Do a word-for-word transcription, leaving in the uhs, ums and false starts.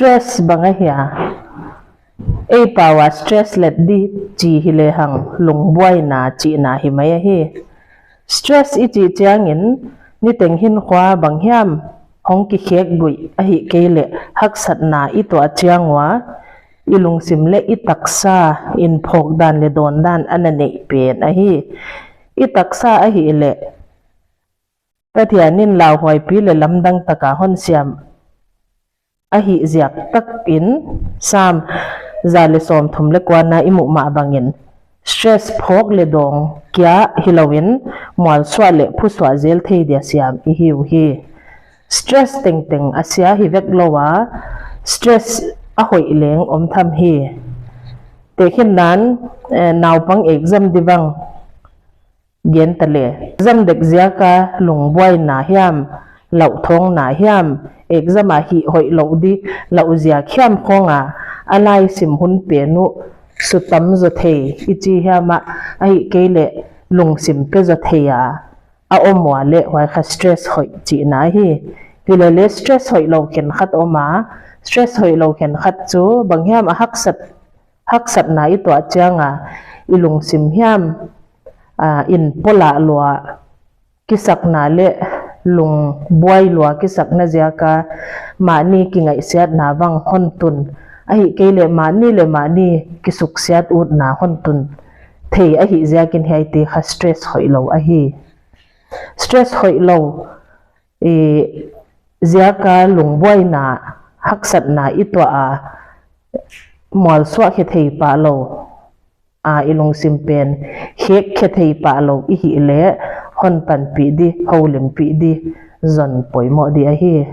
Stress bang ahia? Ei pau a stress let di chi hi lehang lungbuaina chihna hi mai ahi. Stress i chih chiangin niteng hinkhua bang hiam hong kikhek guih ahihkeileh haksatna i tuah chiang ua, i lungsim leh i taksa in phawk dan leh dawn dan ana neih pen ahi. I taksa ahihleh Pathian in lauhuaipi leh lamdang taka hon siam ahih ziak takin Sam za leh sawmthum leh kuana i muh mah bangin stress phawk leh dawng kia hilouin mualsuah leh phusuah zel thei dia siam i hi uhi. Stress tengteng a sia hi vek lou a, stress a hoih leng om tham hi. Tehkhinna'n, eh, naupang exam di bang gen ta leh, exam dek ziaka lungbuaina hiam, lauthawngna hiam, exam a hih hoih louh di, louh ziak hiam khawng a, a laisim hun pen uh sutam zaw thei i chi hiam a, ahihkeileh lungsim pe zaw thei a, a om ua leh huai kha stress hoih chihna hi. Hileleh stress hoih lou khenkhat om a, stress hoih lou khenkhat chu bang hiam a haksat, haksatna i tuah chiang a, i lungsim hiam, ah, in polah lua kisakna leh lungbuai lua kisakna ziaka mahni kingaihsiatna bang hon tun, ahihkeileh mahni leh mahni kisuksiat utna hon tun thei ahih ziakin hiaite kha stress hoih lou ahi. Stress hoih lou, eh, ziaka lungbuaina, haksatna i tuah a, mualsuah khe thei pah lou a, i lungsim pen khek khe thei pah lou i hih leh hon panpih di, houlimpih di zon poimoh di ahi.